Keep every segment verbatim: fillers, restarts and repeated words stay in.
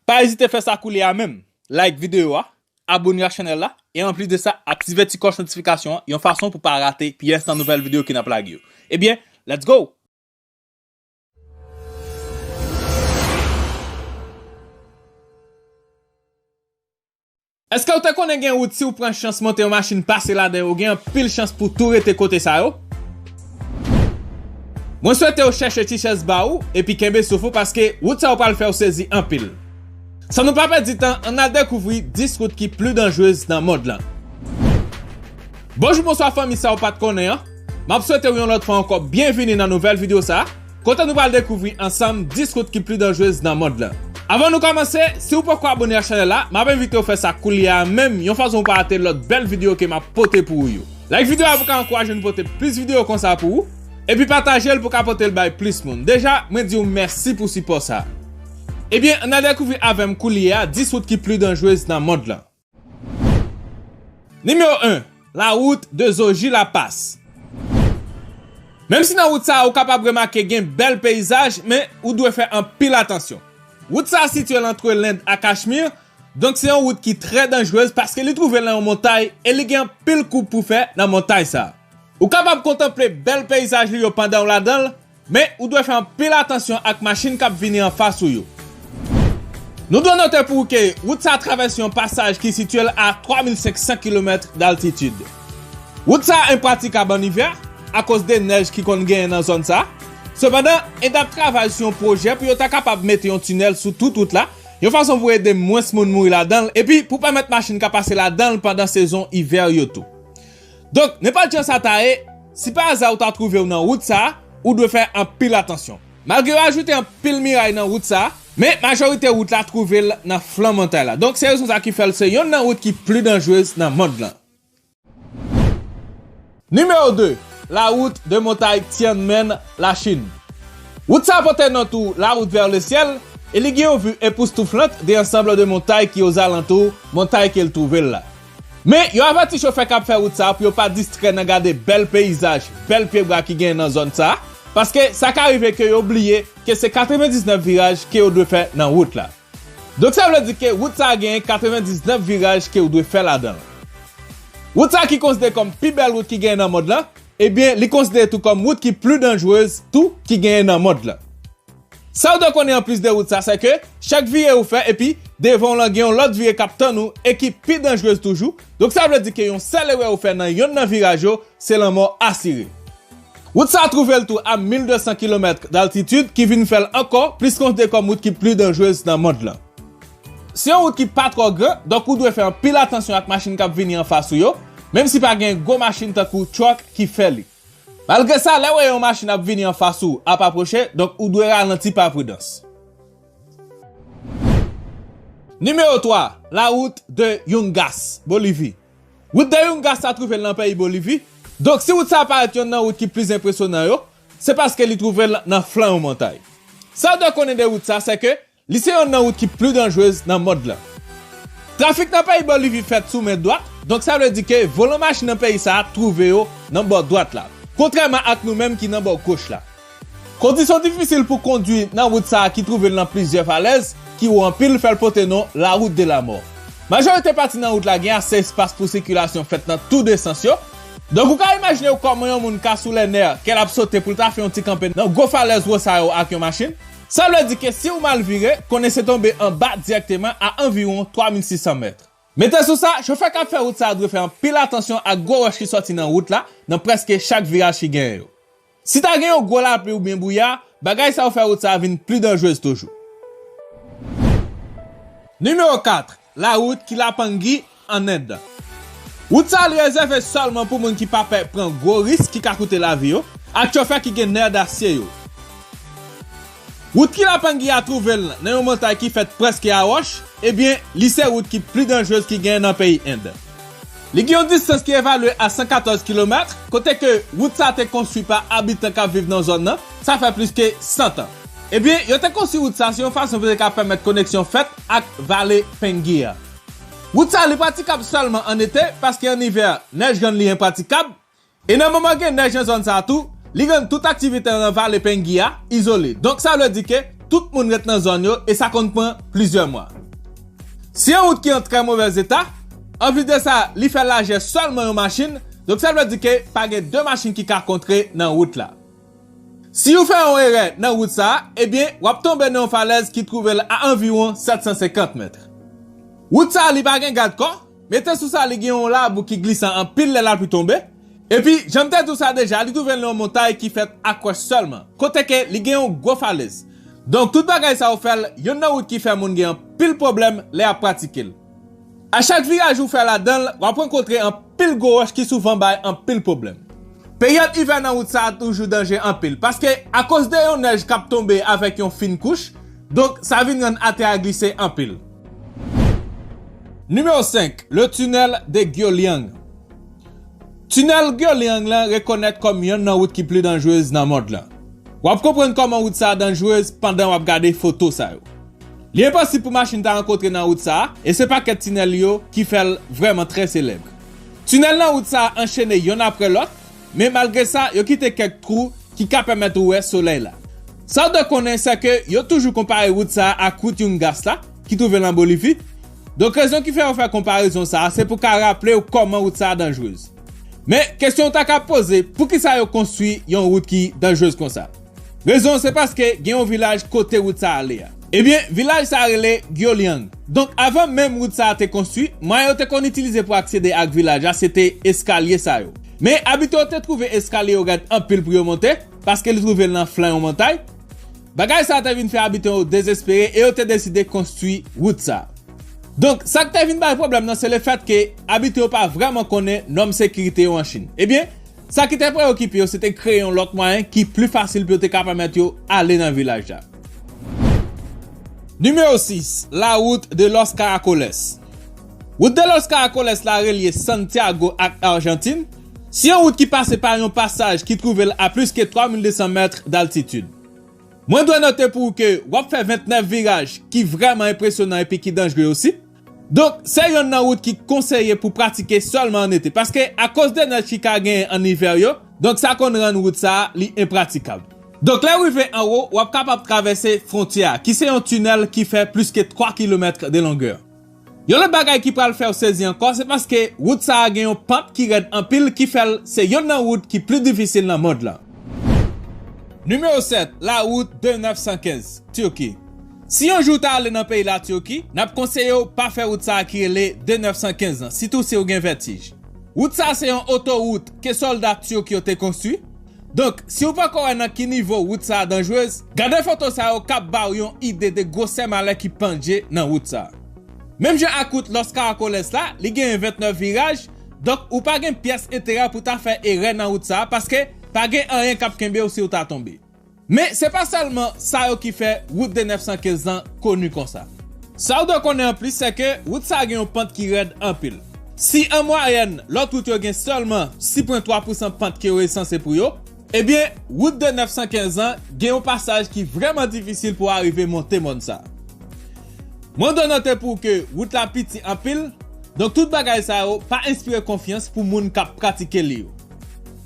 Pa ezite fè sa koulye a menm. Like videyo a, abone ak chanèl la, e anplis de sa, aktive ti klòch notifikasyon an yon fason pou pa rate pyès nan nouvèl videyo ke n ap lage yo. Ebyen, let's go! Èske w te konnen gen wout, si w pran chans monte yon machin pase ladan yo, gen anpil chans pou tou rete kote sa yo? Mwen swete w chèche ti chèz ba ou epi kenbe souf ou, paske wout sa yo pral fè w sezi anpil. San nou pa pèdi tan, ann al dekouvri dis wout ki pli danjrez nan mond lan. Bonjou, bonswa fanmi sa w pa t konnen an. M ap swete w yon lòt fwa ankò byenvini nan nouvèl videyo sa a, kote nou pral dekouvri ansanm dis wout ki pli danjrez nan mond lan. Avan nou kòmanse, si w poko abone ak chanèl la, m ap envite w fè sa koulye a menm, yon fason pou pa rate lòt bèl videyo ke m ap pote pou ou yo. Like videyo a pou ka ankouraje nou pote plis videyo konsa pou ou, epi pataje l pou ka pote l bay plis moun. Deja, mwen di w mèsi pou sipò sa a. Ebyen, ann al dekouvri avè m koulye a dis wout ki pli danjrez nan mond lan. Nimewo en, la route de Zoji La Passe. Menm si nan wout sa a ou kapab remake gen bèl peyizaj, men ou dwe fè anpil atansyon. Wout sa a sitiye l antre Lend ak Kachmir, donk se yon wout ki trè danjrez paske li twouve l nan yon montay e li gen anpil koub pou fè nan montay sa a. Ou kapab kontanple bèl peyizaj li yo pandan w ladan l, men ou dwe fè anpil atansyon ak machin k ap vini anfas ou yo. Nou dwe note pou ou ke wout sa a travèse yon pasaj ki sitiye l a twa mil senk san kilomèt daltitid. Wout sa a enpratikab an ivè akoz de nèj ki konn genyen nan zòn sa a. Sepandan, ENDAT travay sou yon pwojè pou yo ta kapab mete yon tinèl sou tout wout la, yon fason pou ede mwens moun mouri ladan l, epi pou pèmèt machin ka pase ladan l pandan sezon ivè yo tou. Donk, nenpòt jan sa ta ye, si pa aza ou ta twouve w nan wout sa a, ou dwe fè anpil atansyon. Malgre yo ajoute anpil miray nan wout sa a, men majorite wout la twouve l nan flan montay la. Donk, se rezon sa ki fè l se yonn nan wout ki pli danjrez nan mond lan. Nimewo de, la route de montagne Tianmen, Lachin. Wout sa a pote non tou la route vers le ciel, e li gen yon vi epoustouflant de ansanm de montay ki ozalantou montay ke l twouve l la. Men, yo avèti chofè k ap fè wout sa a pou yo pa distrè nan gade bèl peyizaj, bèl pyebwa ki genyen nan zòn sa a, paske sa ka rive ke yo bliye ke se katrevendiznèf viraj ke yo dwe fè nan wout la. Donk, sa vle di ke wout sa a genyen katrevendiznèf viraj ke ou dwe fè ladan l. Wout sa a ki konsidere kòm pi bèl wout ki genyen nan mond lan, ebyen, li konsidere tou kòm wout ki pli danjrez tou ki genyen nan mond lan. Sa w dwe konnen anplis de wout sa, se ke chak vire ou fè, epi devan w lan gen yon lòt vire k ap tann ou e ki pi danjrez toujou. Donk, sa vle di ke yon sèl erè ou fè nan yonn nan viraj yo, se lanmò asire. Wout sa a twouve l tou a mil de san kilomèt daltitid, ki vin fè l ankò plis konsidere kòm wout ki pli danjrez nan mond lan. Se yon wout ki pa twò gran, donk ou dwe fè anpil atansyon ak machin k ap vini anfas ou yo, menm si pa gen gwo machin tankou truck ki fè li. Malgre sa, lè w wè yon machin ap vini anfas ou ap apwoche, donk ou dwe ralanti pa pridans. Nimewo twa, la route de Yungas, Bolivi. Wout de Yungas sa twouve l nan peyi Bolivi. Donk, si wout sa a parèt yonn nan wout ki pli enpresyonan yo, se paske li twouve l nan flan yon montay. Sa w dwe konnen de wout sa, se ke li se yonn nan wout ki pli danjrez nan mond lan. Trafik nan peyi Bolivi fèt sou men dwat, donk sa vle di ke volan machin nan peyi sa a twouve yo nan bò dwat la, kontrèman ak nou menm ki nan bò goch la. Kondisyon difisil pou kondwi nan wout sa a ki twouve l nan plizyè falèz ki wo anpil fè l pote non la route de la mort. Majorite pati nan wout la gen ase espas pou sikilasyon fèt nan tou de sans yo. Donk ou ka imajine w kòman yon moun ka sou lè nè ke l ap sote pou l ta fè yon ti kanpe nan gwo falèz wo sa yo ak yon machin. Sa vle di ke si w mal vire, konnen se tonbe anba dirèkteman a anviwon twa mil sis san mèt. Mete sou sa, chofè k ap fè wout sa a dwe fè anpil atansyon ak gwo wòch ki sòti nan wout la nan prèske chak viraj ki genyen yo. Si ta gen yon gwo lapli oubyen bwouya, bagay sa yo fè wout sa a vin pli danjrez toujou. Nimewo kat, la route Kilapangi an End. Wout sa a li rezève sèlman pou moun ki pa pè pran gwo risk ki ka koute lavi yo, ak chofè ki gen nè dasye yo. Wout Kilapangi a twouve l nan yon montay ki fèt prèske a wòch, ebyen, li se wout ki pli danjrez ki genyen nan peyi End. Li gen yon distans ki evalye a san katòz kilomèt, kote ke wout sa te konstwi pa abitan k ap viv nan zòn nan, sa fè plis ke san tan. Ebyen, yo te konstwi wout sa se yon fason pou te ka pèmèt koneksyon fèt ak Vale Pengi a. Wout sa li pratikab sèlman an ete, paske an ivè, nèj rann li enpratikab, e nan moman gen nèj nan zòn sa a tou, li rann tout aktivite nan Vale Pengi a izole. Donk, sa vle di ke tout moun ret nan zòn yo e sa konn pran plizyè mwa. Se yon wout ki an trè movèz eta, anplis de sa, li fè lajè sèlman yon machin, donk sa vle di ke pa gen de machin ki ka kontre nan wout la. Si w fè yon erè nan wout sa a, ebyen, w ap tonbe nan yon falèz ki twouve l a anviwon sèt san senkant mèt. Wout sa a, li pa gen gadkò, mete sou sa, li gen yon labou ki glisan anpil lè lapli tonbe. Epi, jan m te di w sa deja, li twouve l nan yon montay ki fèt ak wòch sèlman, kote ke li gen yon gwo falèz. Donk, tout bagay sa yo fè l youn nan wout ki fè moun gen anpil pwoblèm lè y ap pratike l. A chak viraj ou fè ladan l, w ap rankontre anpil gwo wòch ki souvan bay anpil pwoblèm. Peryòd ivè nan wout sa a toujou danje anpil, paske akoz de yon nèj k ap tonbe avèk yon fin kouch, donk sa vin rann atè a glise anpil. Nimewo senk, le tunnel de Guoliang. Tinèl Guoliang lan rekonèt kòm yonn nan wout ki pli danjrez nan mond lan. W ap konprann kòman wout sa a danjrez pandan w ap gade foto sa yo. Li enposib pou machin ta rankontre nan wout sa a, e se pakèt tinèl yo ki fè l vrèman trè selèb. Tinèl nan wout sa a anchene yonn apre lòt, men malgre sa, yo kite kèk twou ki ka pèmèt ou wè solèy la. Sa w dwe konnen, se ke yo toujou konpare wout sa a ak wout Yungas la, ki twouve l an Bolivi. Donk, rezon ki fè yo fè konparezon sa a, se pou ka raple w kòman wout sa a danjrez. Men, kesyon w ta ka poze, poukisa yo konstwi yon wout ki danjrez konsa? Rezon an se paske gen yon vilaj kote wout sa a ale a. Ebyen, vilaj sa a rele Guoliang. Donk, avan menm wout sa a te konstwi, mwayen yo te konn itilize pou aksede ak vilaj la, se te eskalye sa yo. Men, abitan yo te twouve eskalye yo rèd anpil pou yo monte, paske li twouve l nan flan yon montay. Bagay sa a te vin fè abitan yo dezespere e yo te deside konstwi wout sa a. Donk, sa k te vin bay pwoblèm nan, se lefèt ke abitan yo pa vrèman konnen nòm sekirite yo an Chin. Ebyen, sa ki te preyokipe yo, se te kreye yon lòt mwayen ki pli fasil pou yo te ka pèmèt yo ale nan vilaj la. Nimewo sis, la route de los Caracoles. Wout de los Caracoles la relye Santiago ak Ajantin. Se yon wout ki pase pa yon pasaj ki twouve l a plis ke twa mil de san mèt daltitid. Mwen dwe note pou ou ke w ap fè vennèf viraj ki vrèman enpresyonan epi ki danjre osi. Donk, se yonn nan wout ki konseye pou pratike sèlman an ete, paske akoz de nèj ki ka genyen an ivè yo, donk sa konn rann wout sa a li enpratikab. Donk, lè w rive anwo, w ap kapab travèse fwontyè a, ki se yon tinèl ki fè plis ke twa kilomèt de longè. Yon lòt bagay ki pral fè w sezi ankò, se paske wout sa a gen yon pant ki rèd anpil ki fè l se yonn nan wout ki pli difisil nan mond lan. Nimewo sèt, la route de nèf san kenz, Turquie. Si yon jou w ta ale nan peyi Latiki, n ap konseye w pa fè wout sa a ki rele de nèf san kenz lan, sitou si w gen vètij. Wout sa a se yon otowout ke sòlda Turk yo te konstwi. Donk, si w poko wè nan ki nivo wout sa a danjrez, gade foto sa yo k ap ba w yon ide de gwosè malè ki pandje nan wout sa a. Menm jan ak wout Los Caracoles la, li genyen vennèf viraj, donk ou pa gen pyès enterè pou ta fè erè nan wout sa a, paske pa gen anyen k ap kenbe w si w ta tonbe. Men, se pa sèlman sa yo ki fè wout de nèf san kenz lan koni konsa. Sa w dwe konnen anplis, se ke wout sa a gen yon pant ki rèd anpil. Si an mwayèn, lòt wout yo gen sèlman sis pwen twa pousan pant ke yo sanse pou yo, ebyen, wout de nèf san kenz lan gen yon pasaj ki vrèman difisil pou w arive monte mòn sa a. Mwen dwe note pou w ke wout la piti anpil, donk tout bagay sa yo pa enspire konfyans pou moun k ap pratike li yo.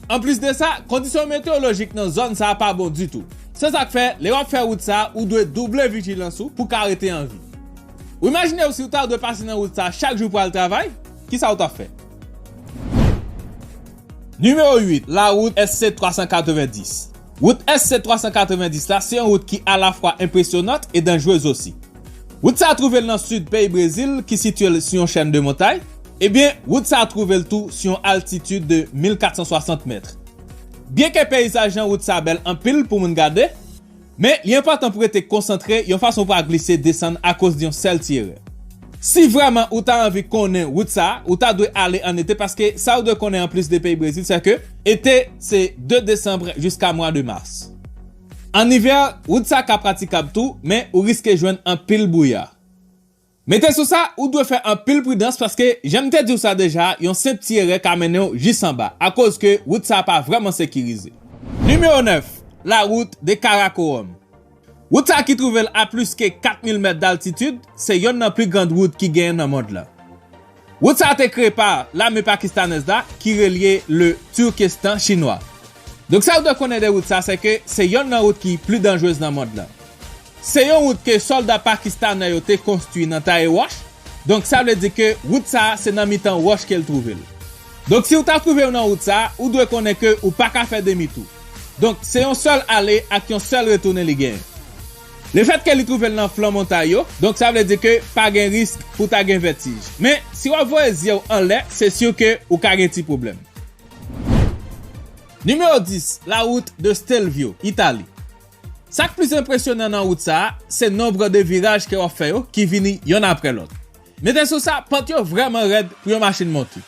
Anplis de sa, kondisyon meteyolojik nan zòn sa a pa bon ditou. Se sa k fè, lè w ap fè wout sa a, ou dwe double vijilans ou pou w ka rete an vi. Ou imajine w si w ta dwe pase nan wout sa a chak jou pou al travay, kisa w t ap fè? Nimewo uit, la route S C twa san katrevenndis. Wout S C twa san katrevenndis la, se yon wout ki alafwa enpresyonant e danjrez osi. Wout sa a twouve l nan sid peyi Brezil, ki sitiye l sou yon chèn de montay. Ebyen, wout sa a twouve l tou sou yon altitid de mil kat san swasant mèt. Byenke peyizaj nan wout sa a bèl anpil pou moun gade, men li enpòtan pou w rete konsantre yon fason w pa glise desann akoz de yon sèl ti erè. Si vrèman ou ta anvi konnen wout sa a, ou ta dwe ale an ete, paske sa w dwe konnen anplis de peyi Brezil, se ke ete se de desanm jiska mwa de mas. An ivè, wout sa a ka pratikab tou, men ou riske jwenn anpil bwouya. Mete sou sa, ou dwe fè anpil pridans paske, jan m te di w sa deja, yon senp ti erè ka mennen w jis anba, akoz ke wout sa a pa vrèman sekirize. Nimewo nèf, la route de Karakorum. Wout sa a ki twouve l a plis ke kat mil mèt daltitid, se yonn nan pli grand wout ki genyen nan mond lan. Wout sa a te kreye pa lame pakistanèz la ki relye le Turkestan chinwa. Donk sa w dwe konnen de wout sa, se ke se yonn nan wout ki pli danjrez nan mond lan. Se yon wout ke sòlda pakistanè yo te konstwi nan taye wòch. Donk, sa vle di ke wout sa a, se nan mitan wòch ke l twouve l. Donk, si w ta twouve w nan wout sa a, ou dwe konnen ke ou pa ka fè demi tou. Donk, se yon sèl ale ak yon sèl retounen li genyen. Lefètke li twouve l nan flan montay yo, donk sa vle di ke pa gen risk pou ta gen vètij. Men, si w ap voye zye w anlè, se si ke ou ka gen ti pwoblèm. Nimewo dis, la wout de Stelvio, Itali. Sa k plis enpresyonan nan wout sa a, se nonb de viraj ke w ap fè yo ki vini yonn apre lòt. Mete sou sa, pant yo vrèman rèd pou yon machin monte.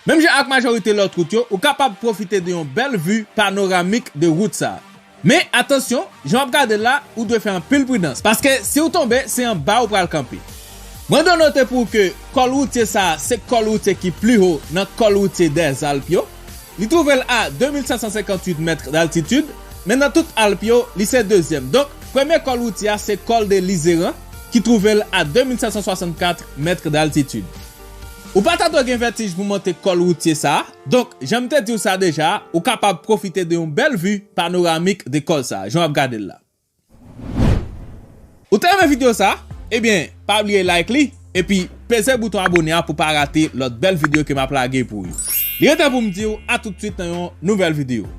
Menm jan ak majorite lòt wout yo, ou kapab pwofite de yon bèl vi panoramik de wout sa a. Men, atansyon, jan w ap gade l la, ou dwe fè anpil pridans, paske si w tonbe, se anba ou pral kanpe. Mwen dwe note pou ou ke kòl woutye sa a, se kòl woutye ki pli wo nan kòl woutye dèzalp yo. Li twouve l a de mil senk san senkantuit mèt daltitid, men nan tout Alp yo, li se dezyèm. Donk, premye kòl woutye a se kòl de Lizeran, ki twouve l a de mil senk san swasannkat mèt daltitid. Ou pa ta dwe gen vètij pou monte kòl woutye sa a. Donk, jan m te di w sa deja, ou kapab pwofite de yon bèl vi panoramik de kòl sa a, jan w ap gade l la. Ou te renmen videyo sa a? Ebyen, pa bliye like li, epi peze bouton abone a pou pa rate lòt bèl videyo ke m ap lage pou ou yo. Li rete pou m di w a tout swit nan yon nouvèl videyo.